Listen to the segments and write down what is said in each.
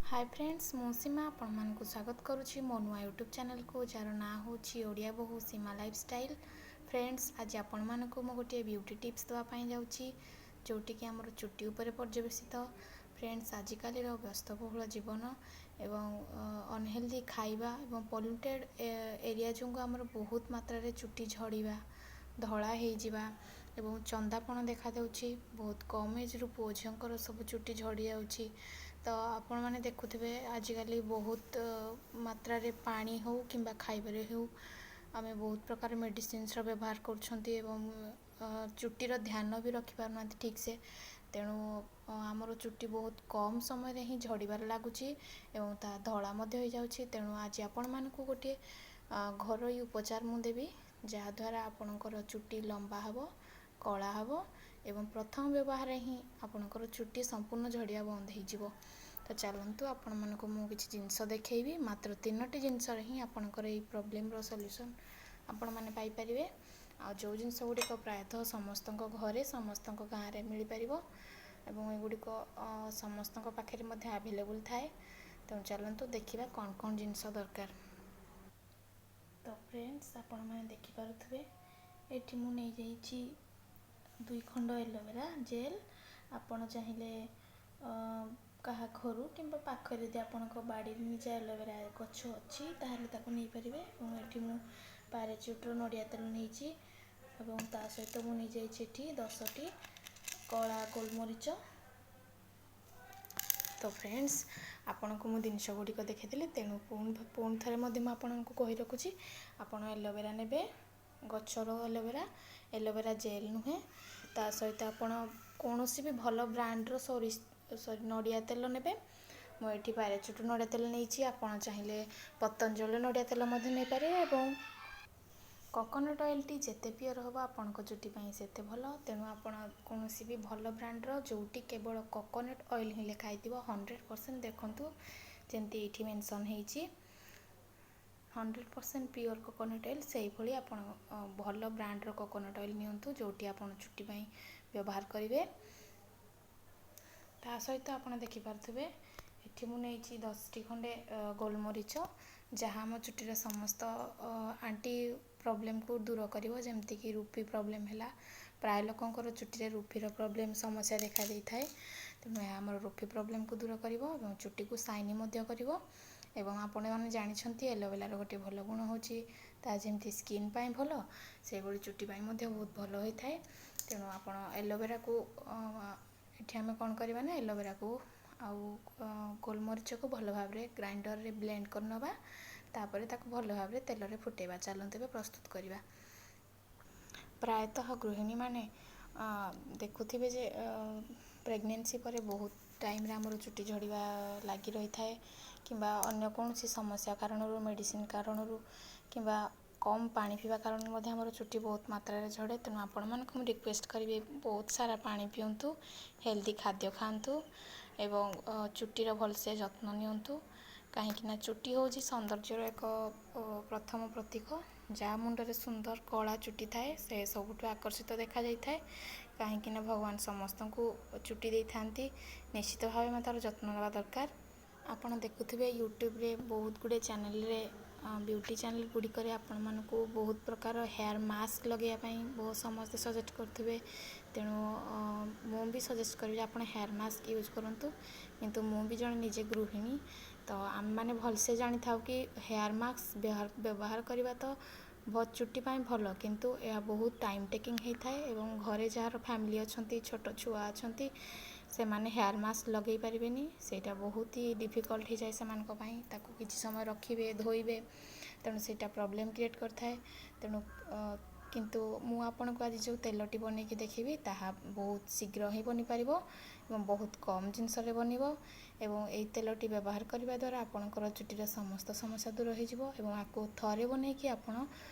ହାଏ friends, ମୁଁ ସୀମା ଆପଣମାନଙ୍କୁ ସ୍ୱାଗତ କରୁଛି ମୋ ନୂଆ ୟୁଟ୍ୟୁବ୍ ଚ୍ୟାନେଲ୍କୁ, ଯାହାର ନାଁ ହେଉଛି ଓଡ଼ିଆ ବୋହୂ ସୀମା ଲାଇଫଷ୍ଟାଇଲ୍। ଫ୍ରେଣ୍ଡସ୍, ଆଜି ଆପଣମାନଙ୍କୁ ମୁଁ ଗୋଟିଏ ବ୍ୟୁଟି ଟିପ୍ସ ଦେବା ପାଇଁ ଯାଉଛି, ଯେଉଁଠିକି ଆମର ଚୁଟି ଉପରେ ପର୍ଯ୍ୟବସିତ। ଫ୍ରେଣ୍ଡସ୍, ଆଜିକାଲିର ବ୍ୟସ୍ତବହୁଳ ଜୀବନ ଏବଂ ଅନହେଲ୍ଦି ଖାଇବା ଏବଂ ପଲ୍ୟୁଟେଡ଼୍ ଏରିଆ ଯୋଗୁଁ ଆମର ବହୁତ ମାତ୍ରାରେ ଚୁଟି ଝଡ଼ିବା, ଧଳା ହେଇଯିବା ଏବଂ ଚନ୍ଦାପଣ ଦେଖାଦେଉଛି। ବହୁତ କମ୍ ଏଜ୍ରୁ ପୁଅ ଝିଅଙ୍କର ସବୁ ଚୁଟି ଝଡ଼ିଯାଉଛି। ତ ଆପଣମାନେ ଦେଖୁଥିବେ, ଆଜିକାଲି ବହୁତ ମାତ୍ରାରେ ପାଣି ହେଉ କିମ୍ବା ଖାଇବାରେ ହେଉ ଆମେ ବହୁତ ପ୍ରକାର ମେଡ଼ିସିନ୍ସର ବ୍ୟବହାର କରୁଛନ୍ତି ଏବଂ ଚୁଟିର ଧ୍ୟାନ ବି ରଖିପାରୁନାହାନ୍ତି ଠିକ୍ସେ। ତେଣୁ ଆମର ଚୁଟି ବହୁତ କମ୍ ସମୟରେ ହିଁ ଝଡ଼ିବାରେ ଲାଗୁଛି ଏବଂ ତାହା ଧଳା ମଧ୍ୟ ହେଇଯାଉଛି। ତେଣୁ ଆଜି ଆପଣମାନଙ୍କୁ ଗୋଟିଏ ଘରୋଇ ଉପଚାର ମୁଁ ଦେବି, ଯାହାଦ୍ୱାରା ଆପଣଙ୍କର ଚୁଟି ଲମ୍ବା ହେବ, କଳା ହେବ ଏବଂ ପ୍ରଥମ ବ୍ୟବହାରରେ ହିଁ ଆପଣଙ୍କର ଚୁଟି ସମ୍ପୂର୍ଣ୍ଣ ଝଡ଼ିବା ବନ୍ଦ ହେଇଯିବ। ତ ଚାଲନ୍ତୁ, ଆପଣମାନଙ୍କୁ ମୁଁ କିଛି ଜିନିଷ ଦେଖେଇବି। ମାତ୍ର ତିନୋଟି ଜିନିଷରେ ହିଁ ଆପଣଙ୍କର ଏଇ ପ୍ରୋବ୍ଲେମ୍ର ସଲ୍ୟୁସନ୍ ଆପଣମାନେ ପାଇପାରିବେ, ଆଉ ଯେଉଁ ଜିନିଷ ଗୁଡ଼ିକ ପ୍ରାୟତଃ ସମସ୍ତଙ୍କ ଘରେ, ସମସ୍ତଙ୍କ ଗାଁରେ ମିଳିପାରିବ ଏବଂ ଏଗୁଡ଼ିକ ସମସ୍ତଙ୍କ ପାଖରେ ମଧ୍ୟ ଆଭେଲେବୁଲ୍ ଥାଏ। ତେଣୁ ଚାଲନ୍ତୁ ଦେଖିବା କ'ଣ କ'ଣ ଜିନିଷ ଦରକାର। ତ ଫ୍ରେଣ୍ଡସ୍, ଆପଣମାନେ ଦେଖିପାରୁଥିବେ, ଏଠି ମୁଁ ନେଇଯାଇଛି 2 ଖଣ୍ଡ ଏଲୋଭେରା ଜେଲ୍। ଆପଣ ଚାହିଁଲେ କାହା ଘରୁ କିମ୍ବା ପାଖରେ ଯଦି ଆପଣଙ୍କ ବାଡ଼ିରେ ନିଜ ଏଲୋଭେରା ଗଛ ଅଛି, ତାହେଲେ ତାକୁ ନେଇପାରିବେ। ଏବଂ ଏଠି ମୁଁ ପାରାଚୁଟ୍ର ନଡ଼ିଆ ତେଲ ନେଇଛି ଏବଂ ତା ସହିତ ମୁଁ ନେଇଯାଇଛି ଏଠି 10ଟି କଳା ଗୋଲମରିଚ। ତ ଫ୍ରେଣ୍ଡସ୍, ଆପଣଙ୍କୁ ମୁଁ ଜିନିଷ ଗୁଡ଼ିକ ଦେଖେଇଥିଲି, ତେଣୁ ପୁଣି ଥରେ ମଧ୍ୟ ମୁଁ ଆପଣଙ୍କୁ କହି ରଖୁଛି, ଆପଣ ଏଲୋଭେରା ନେବେ, ଗଛର ଏଲୋଭେରା, ଏଲୋଭେରା ଜେଲ୍ ନୁହେଁ। ତା ସହିତ ଆପଣ କୌଣସି ବି ଭଲ ବ୍ରାଣ୍ଡର ସୋରିଷ, ସରି, ନଡ଼ିଆ ତେଲ ନେବେ। ମୁଁ ଏଠି ପାରାଚୁଟ୍ ନଡ଼ିଆ ତେଲ ନେଇଛି। ଆପଣ ଚାହିଁଲେ ପତଞ୍ଜଳି ନଡ଼ିଆ ତେଲ ମଧ୍ୟ ନେଇପାରିବେ। ଏବଂ କୋକୋନଟ୍ ଅଏଲ୍ଟି ଯେତେ ପିଓର ହେବ, ଆପଣଙ୍କ ଚୁଟି ପାଇଁ ସେତେ ଭଲ। ତେଣୁ ଆପଣ କୌଣସି ବି ଭଲ ବ୍ରାଣ୍ଡର, ଯେଉଁଠି କେବଳ କୋକୋନଟ୍ ଅଏଲ୍ ହିଁ ଲେଖା ହେଇଥିବ 100%। ଦେଖନ୍ତୁ, ଯେମିତି ଏଇଠି ମେନସନ୍ ହେଇଛି 100% ପିଓର କୋକୋନଟ୍ ଅଏଲ୍, ସେଇଭଳି ଆପଣ ଭଲ ବ୍ରାଣ୍ଡର କୋକୋନଟ୍ ଅଏଲ୍ ନିଅନ୍ତୁ, ଯେଉଁଠି ଆପଣ ଚୁଟି ପାଇଁ ବ୍ୟବହାର କରିବେ। ତା ସହିତ ଆପଣ ଦେଖିପାରୁଥିବେ, ଏଠି ମୁଁ ନେଇଛି 10ଟି ଖଣ୍ଡେ ଗୋଲମରିଚ, ଯାହା ଆମ ଚୁଟିର ସମସ୍ତ ଆଣ୍ଟି ପ୍ରୋବ୍ଲେମକୁ ଦୂର କରିବ, ଯେମିତିକି ରୁପି ପ୍ରୋବ୍ଲେମ୍ ହେଲା। ପ୍ରାୟ ଲୋକଙ୍କର ଚୁଟିରେ ରୁପିର ପ୍ରୋବ୍ଲେମ୍ ସମସ୍ୟା ଦେଖା ଦେଇଥାଏ। ତେଣୁ ଏହା ଆମର ରୁପି ପ୍ରୋବ୍ଲେମକୁ ଦୂର କରିବ ଏବଂ ଚୁଟିକୁ ସାଇନି ମଧ୍ୟ କରିବ। ଏବଂ ଆପଣମାନେ ଜାଣିଛନ୍ତି, ଏଲୋଭେରାର ଗୋଟିଏ ଭଲ ଗୁଣ ହେଉଛି ତାହା ଯେମିତି ସ୍କିନ୍ ପାଇଁ ଭଲ, ସେହିଭଳି ଚୁଟି ପାଇଁ ମଧ୍ୟ ବହୁତ ଭଲ ହୋଇଥାଏ। ତେଣୁ ଆପଣ ଏଲୋଭେରାକୁ, ଏଠି ଆମେ କ'ଣ କରିବା ନା ଏଲୋଭେରାକୁ ଆଉ ଗୋଲମରିଚକୁ ଭଲ ଭାବରେ ଗ୍ରାଇଣ୍ଡରରେ ବ୍ଲେଣ୍ଡ କରିନେବା, ତାପରେ ତାକୁ ଭଲ ଭାବରେ ତେଲରେ ଫୁଟେଇବା। ଚାଲନ୍ତୁ ଏବେ ପ୍ରସ୍ତୁତ କରିବା। ପ୍ରାୟତଃ ଗୃହିଣୀମାନେ ଦେଖୁଥିବେ ଯେ ପ୍ରେଗନେନ୍ସି ପରେ ବହୁତ ଟାଇମ୍ରେ ଆମର ଚୁଟି ଝଡ଼ିବା ଲାଗି ରହିଥାଏ, କିମ୍ବା ଅନ୍ୟ କୌଣସି ସମସ୍ୟା କାରଣରୁ, ମେଡ଼ିସିନ କାରଣରୁ କିମ୍ବା କମ୍ ପାଣି ପିଇବା କାରଣରୁ ମଧ୍ୟ ଆମର ଚୁଟି ବହୁତ ମାତ୍ରାରେ ଝଡ଼େ। ତେଣୁ ଆପଣମାନଙ୍କୁ ମୁଁ ରିକ୍ୱେଷ୍ଟ କରିବି, ବହୁତ ସାରା ପାଣି ପିଅନ୍ତୁ, ହେଲ୍ଦି ଖାଦ୍ୟ ଖାଆନ୍ତୁ ଏବଂ ଚୁଟିର ଭଲସେ ଯତ୍ନ ନିଅନ୍ତୁ, କାହିଁକିନା ଚୁଟି ହେଉଛି ସୌନ୍ଦର୍ଯ୍ୟର ଏକ ପ୍ରଥମ ପ୍ରତୀକ। ଯାହା ମୁଣ୍ଡରେ ସୁନ୍ଦର କଳା ଚୁଟି ଥାଏ, ସେ ସବୁଠୁ ଆକର୍ଷିତ ଦେଖାଯାଇଥାଏ, କାହିଁକିନା ଭଗବାନ ସମସ୍ତଙ୍କୁ ଚୁଟି ଦେଇଥାନ୍ତି। ନିଶ୍ଚିତ ଭାବେ ଆମେ ତା'ର ଯତ୍ନ ନେବା ଦରକାର। ଆପଣ ଦେଖୁଥିବେ, ୟୁଟ୍ୟୁବରେ ବହୁତ ଗୁଡ଼ିଏ ଚ୍ୟାନେଲରେ, ବ୍ୟୁଟି ଚ୍ୟାନେଲ୍ ଗୁଡ଼ିକରେ ଆପଣମାନଙ୍କୁ ବହୁତ ପ୍ରକାର ହେୟାର୍ ମାସ୍କ ଲଗାଇବା ପାଇଁ ବହୁତ ସମସ୍ତେ ସଜେଷ୍ଟ କରୁଥିବେ। ତେଣୁ ମୁଁ ବି ସଜେଷ୍ଟ କରିବି, ଆପଣ ହେୟାର୍ ମାସ୍କ ୟୁଜ୍ କରନ୍ତୁ। କିନ୍ତୁ ମୁଁ ବି ଜଣେ ନିଜେ ଗୃହିଣୀ, ତ ଆମେମାନେ ଭଲସେ ଜାଣିଥାଉ କି ହେୟାର୍ ମାସ୍କ ବ୍ୟବହାର କରିବା ତ ଚୁଟି ପାଇଁ ଭଲ, କିନ୍ତୁ ଏହା ବହୁତ ଟାଇମ୍ ଟେକିଂ ହେଇଥାଏ। ଏବଂ ଘରେ ଯାହାର ଫ୍ୟାମିଲି ଅଛନ୍ତି, ଛୋଟ ଛୁଆ ଅଛନ୍ତି, ସେମାନେ ହେୟାର୍ ମାସ୍କ ଲଗାଇ ପାରିବେନି। ସେଇଟା ବହୁତ ହି ଡିଫିକଲ୍ଟ ହେଇଯାଏ ସେମାନଙ୍କ ପାଇଁ। ତାକୁ କିଛି ସମୟ ରଖିବେ, ଧୋଇବେ, ତେଣୁ ସେଇଟା ପ୍ରୋବ୍ଲେମ୍ କ୍ରିଏଟ୍ କରିଥାଏ। ତେଣୁ କିନ୍ତୁ ମୁଁ ଆପଣଙ୍କୁ ଆଜି ଯେଉଁ ତେଲଟି ବନେଇକି ଦେଖେଇବି, ତାହା ବହୁତ ଶୀଘ୍ର ହିଁ ବନିପାରିବ ଏବଂ ବହୁତ କମ୍ ଜିନିଷରେ ବନିବ। ଏବଂ ଏଇ ତେଲଟି ବ୍ୟବହାର କରିବା ଦ୍ୱାରା ଆପଣଙ୍କର ଚୁଟିର ସମସ୍ତ ସମସ୍ୟା ଦୂର ହେଇଯିବ ଏବଂ ଆକୁ ଥରେ ବନେଇକି ଆପଣ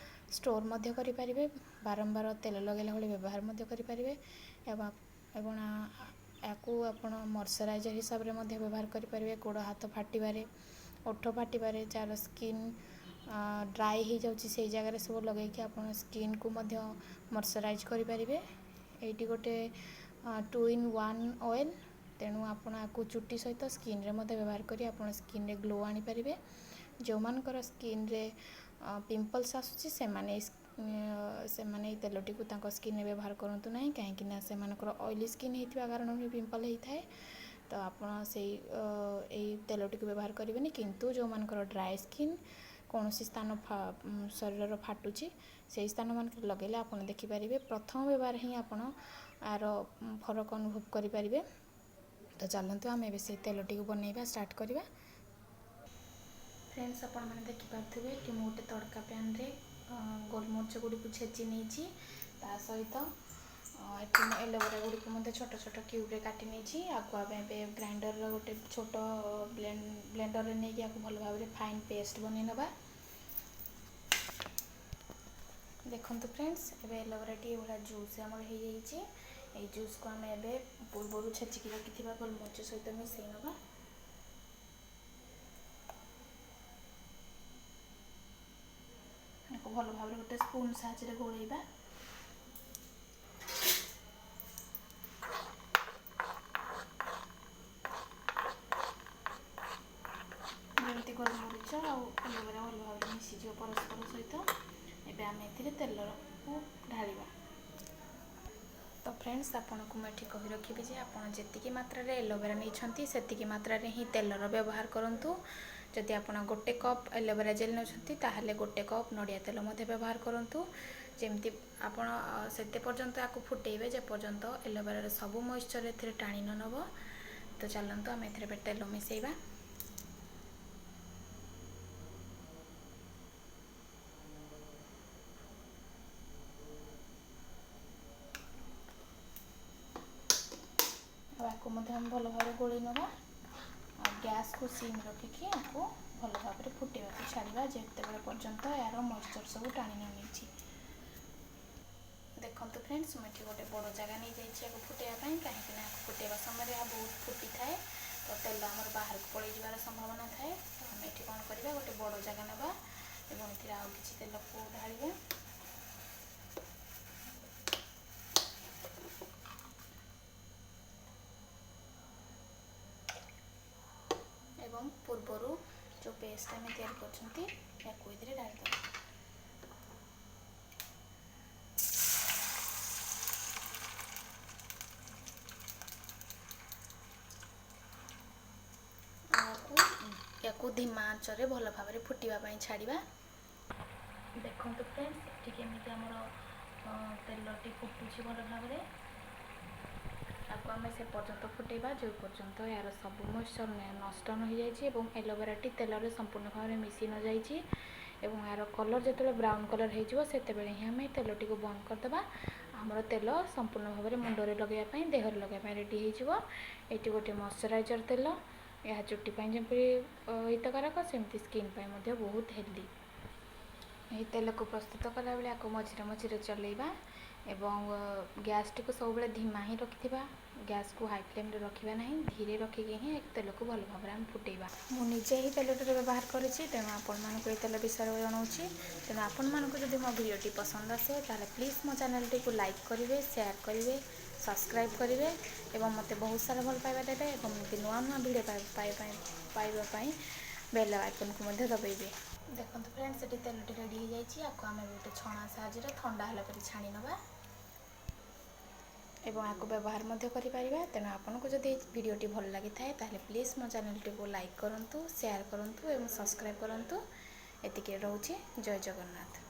ଷ୍ଟୋର୍ ମଧ୍ୟ କରିପାରିବେ, ବାରମ୍ବାର ତେଲ ଲଗାଇଲା ଭଳି ବ୍ୟବହାର ମଧ୍ୟ କରିପାରିବେ। ଏବଂ ଏହାକୁ ଆପଣ ମଇଶ୍ଚରାଇଜର୍ ହିସାବରେ ମଧ୍ୟ ବ୍ୟବହାର କରିପାରିବେ। ଗୋଡ଼ ହାତ ଫାଟିବାରେ, ଓଠ ଫାଟିବାରେ, ଯାହାର ସ୍କିନ୍ ଡ୍ରାଏ ହେଇଯାଉଛି, ସେଇ ଜାଗାରେ ସବୁ ଲଗାଇକି ଆପଣ ସ୍କିନ୍କୁ ମଧ୍ୟ ମଇଶ୍ଚରାଇଜ୍ କରିପାରିବେ। ଏଇଠି ଗୋଟେ 2 ଇନ୍ 1 ଅଏଲ୍। ତେଣୁ ଆପଣ ଆକୁ ଚୁଟି ସହିତ ସ୍କିନ୍ରେ ମଧ୍ୟ ବ୍ୟବହାର କରି ଆପଣ ସ୍କିନ୍ରେ ଗ୍ଲୋ ଆଣିପାରିବେ। ଯେଉଁମାନଙ୍କର ସ୍କିନ୍ରେ ପିମ୍ପଲ୍ସ ଆସୁଛି, ସେମାନେ ଏଇ ତେଲଟିକୁ ତାଙ୍କ ସ୍କିନ୍ରେ ବ୍ୟବହାର କରନ୍ତୁ ନାହିଁ, କାହିଁକିନା ସେମାନଙ୍କର ଅଏଲି ସ୍କିନ୍ ହେଇଥିବା କାରଣରୁ ପିମ୍ପଲ୍ ହେଇଥାଏ। ତ ଆପଣ ସେଇ ଏଇ ତେଲଟିକୁ ବ୍ୟବହାର କରିବେନି। କିନ୍ତୁ ଯେଉଁମାନଙ୍କର ଡ୍ରାଏ ସ୍କିନ୍, କୌଣସି ସ୍ଥାନ ଶରୀରର ଫାଟୁଛି, ସେଇ ସ୍ଥାନମାନଙ୍କରେ ଲଗାଇଲେ ଆପଣ ଦେଖିପାରିବେ ପ୍ରଥମ ବ୍ୟବହାର ହିଁ ଆପଣ ଆର ଫରକ ଅନୁଭବ କରିପାରିବେ। ତ ଚାଲନ୍ତୁ, ଆମେ ଏବେ ସେଇ ତେଲଟିକୁ ବନେଇବା ଷ୍ଟାର୍ଟ କରିବା। ଫ୍ରେଣ୍ଡସ୍, ଆପଣମାନେ ଦେଖିପାରୁଥିବେ ଏଠି ମୁଁ ଗୋଟେ ତଡ଼କା ପ୍ୟାନ୍ରେ ଗୋଲମରିଚ ଗୁଡ଼ିକୁ ଛେଚି ନେଇଛି। ତା ସହିତ ଏଠି ମୁଁ ଏଲୋଭେରା ଗୁଡ଼ିକୁ ମଧ୍ୟ ଛୋଟ ଛୋଟ କ୍ୟୁବ୍ରେ କାଟି ନେଇଛି। ଆକୁ ଆମେ ଏବେ ଗ୍ରାଇଣ୍ଡରର ଗୋଟେ ଛୋଟ ବ୍ଲେଣ୍ଡରରେ ନେଇକି ଆକୁ ଭଲ ଭାବରେ ଫାଇନ୍ ପେଷ୍ଟ ବନେଇ ନେବା। ଦେଖନ୍ତୁ ଫ୍ରେଣ୍ଡସ୍, ଏବେ ଏଲୋଭେରାଟି ଏଇଭଳିଆ ଜୁସ୍ ଆମର ହେଇଯାଇଛି। ଏଇ ଜୁସ୍କୁ ଆମେ ଏବେ ପୂର୍ବରୁ ଛେଚିକି ରଖିଥିବା ଗୋଲମରିଚ ସହିତ ମିଶାଇ ନେବା। ଆକୁ ଭଲ ଭାବରେ ଗୋଟେ ସ୍ପୁନ୍ ସାହାଯ୍ୟରେ ଗୋଳେଇବା, ଯେମିତି ଗୋଲମରିଚ ଆଉ ଏଲୋଭେରା ଭଲ ଭାବରେ ମିଶିଯିବ ପରସ୍ପର ସହିତ। ଏବେ ଆମେ ଏଥିରେ ତେଲକୁ ଢାଳିବା। ତ ଫ୍ରେଣ୍ଡସ୍, ଆପଣଙ୍କୁ ମୁଁ ଏଠି କହି ରଖିବି ଯେ ଆପଣ ଯେତିକି ମାତ୍ରାରେ ଏଲୋଭେରା ନେଇଛନ୍ତି, ସେତିକି ମାତ୍ରାରେ ହିଁ ତେଲର ବ୍ୟବହାର କରନ୍ତୁ। ଯଦି ଆପଣ 1 କପ୍ ଏଲୋଭେରା ଜେଲ୍ ନେଉଛନ୍ତି, ତାହେଲେ 1 କପ୍ ନଡ଼ିଆ ତେଲ ମଧ୍ୟ ବ୍ୟବହାର କରନ୍ତୁ। ଯେମିତି ଆପଣ ସେତେ ପର୍ଯ୍ୟନ୍ତ ଆକୁ ଫୁଟେଇବେ ଯେପର୍ଯ୍ୟନ୍ତ ଏଲୋଭେରାର ସବୁ ମଏଶ୍ଚର୍ ଏଥିରେ ଟାଣି ନ ନେବ। ତ ଚାଲନ୍ତୁ, ଆମେ ଏଥିରେ ଏବେ ତେଲ ମିଶାଇବା। ଆଉ ଆକୁ ମଧ୍ୟ ଆମେ ଭଲ ଭାବରେ ଗୋଳେଇ ନେବା। ଆଉ ଗ୍ୟାସ୍କୁ ସିମ୍ ରଖିକି ଆକୁ ଭଲ ଭାବରେ ଫୁଟିବାକୁ ଛାଡ଼ିବା, ଯେତେବେଳେ ପର୍ଯ୍ୟନ୍ତ ଏହାର ମଏଶ୍ଚର୍ ସବୁ ଟାଣି ନ ନେଇଛି। ଦେଖନ୍ତୁ ଫ୍ରେଣ୍ଡସ୍, ମୁଁ ଏଠି ଗୋଟେ ବଡ଼ ଜାଗା ନେଇଯାଇଛି ଆକୁ ଫୁଟେଇବା ପାଇଁ, କାହିଁକିନା ଆକୁ ଫୁଟେଇବା ସମୟରେ ଏହା ବହୁତ ଫୁଟିଥାଏ, ତ ତେଲ ଆମର ବାହାରକୁ ପଳେଇ ଯିବାର ସମ୍ଭାବନା ଥାଏ। ତ ଆମେ ଏଠି କ'ଣ କରିବା? ଗୋଟେ ବଡ଼ ଜାଗା ନେବା ଏବଂ ଏଥିରେ ଆଉ କିଛି ତେଲକୁ ଢାଳିବା ଏବଂ ପୂର୍ବରୁ ଯେଉଁ ପେଷ୍ଟ ଆମେ ତିଆରି କରିଛନ୍ତି, ୟାକୁ ଏଥିରେ ଢାଳିଦେବା। ୟାକୁ ଧିମା ଆଞ୍ଚରେ ଭଲ ଭାବରେ ଫୁଟିବା ପାଇଁ ଛାଡ଼ିବା। ଦେଖନ୍ତୁ ଫ୍ରେଣ୍ଡସ୍, ଏଠି କେମିତି ଆମର ତେଲଟି ଫୁଟୁଛି ଭଲ ଭାବରେ। ତାକୁ ଆମେ ସେ ପର୍ଯ୍ୟନ୍ତ ଫୁଟେଇବା ଯେଉଁ ପର୍ଯ୍ୟନ୍ତ ଏହାର ସବୁ ମଏଶ୍ଚର୍ ନଷ୍ଟ ନ ହେଇଯାଇଛି ଏବଂ ଏଲୋଭେରାଟି ତେଲରେ ସମ୍ପୂର୍ଣ୍ଣ ଭାବରେ ମିଶି ନଯାଇଛି। ଏବଂ ଏହାର କଲର୍ ଯେତେବେଳେ ବ୍ରାଉନ୍ କଲର୍ ହେଇଯିବ, ସେତେବେଳେ ହିଁ ଆମେ ତେଲଟିକୁ ବନ୍ଦ କରିଦେବା। ଆମର ତେଲ ସମ୍ପୂର୍ଣ୍ଣ ଭାବରେ ମୁଣ୍ଡରେ ଲଗାଇବା ପାଇଁ, ଦେହରେ ଲଗାଇବା ପାଇଁ ରେଡ଼ି ହେଇଯିବ। ଏଇଠି ଗୋଟେ ମଶ୍ଚରାଇଜର୍ ତେଲ। ଏହା ଚୁଟି ପାଇଁ ଯେପରି ହିତକାରକ, ସେମିତି ସ୍କିନ୍ ପାଇଁ ମଧ୍ୟ ବହୁତ ହେଲ୍ଦି। ଏହି ତେଲକୁ ପ୍ରସ୍ତୁତ କଲାବେଳେ ଆକୁ ମଝିରେ ମଝିରେ ଚଲେଇବା ଏବଂ ଗ୍ୟାସ୍ଟିକୁ ସବୁବେଳେ ଧିମା ହିଁ ରଖିଥିବା। ଗ୍ୟାସ୍କୁ ହାଇ ଫ୍ଲେମ୍ରେ ରଖିବା ନାହିଁ। ଧୀରେ ରଖିକି ହିଁ ତେଲକୁ ଭଲ ଭାବରେ ଆମେ ଫୁଟେଇବା। ମୁଁ ନିଜେ ଏହି ତେଲଟିର ବ୍ୟବହାର କରିଛି, ତେଣୁ ଆପଣମାନଙ୍କୁ ଏହି ତେଲ ବିଷୟରେ ଜଣାଉଛି। ତେଣୁ ଆପଣମାନଙ୍କୁ ଯଦି ମୋ ଭିଡ଼ିଓଟି ପସନ୍ଦ ଆସେ, ତାହେଲେ ପ୍ଲିଜ୍ ମୋ ଚ୍ୟାନେଲଟିକୁ ଲାଇକ୍ କରିବେ, ସେୟାର କରିବେ, ସବସ୍କ୍ରାଇବ୍ କରିବେ ଏବଂ ମୋତେ ବହୁତ ସାରା ଭଲ ପାଇବା ଦେବେ। ଏବଂ ଏମିତି ନୂଆ ନୂଆ ଭିଡ଼ିଓ ପାଇବା ପାଇଁ ବେଲ୍ ଆଇକନ୍କୁ ମଧ୍ୟ ଦବାଇବେ। ଦେଖନ୍ତୁ ଫ୍ରେଣ୍ଡ, ସେଠି ତେଲଟି ରେଡ଼ି ହେଇଯାଇଛି। ଆକୁ ଆମେ ଗୋଟେ ଛଣା ସାହାଯ୍ୟରେ ଥଣ୍ଡା ହେଲା ପରେ ଛାଣି ନେବା ଏବଂ ଆକୁ ବ୍ୟବହାର ମଧ୍ୟ କରିପାରିବା। ତେଣୁ ଆପଣଙ୍କୁ ଯଦି ଭିଡ଼ିଓଟି ଭଲ ଲାଗିଥାଏ, ତାହେଲେ ପ୍ଲିଜ୍ ମୋ ଚ୍ୟାନେଲଟିକୁ ଲାଇକ୍ କରନ୍ତୁ, ସେୟାର କରନ୍ତୁ ଏବଂ ସବସ୍କ୍ରାଇବ୍ କରନ୍ତୁ। ଏତିକି ରହୁଛି। ଜୟ ଜଗନ୍ନାଥ।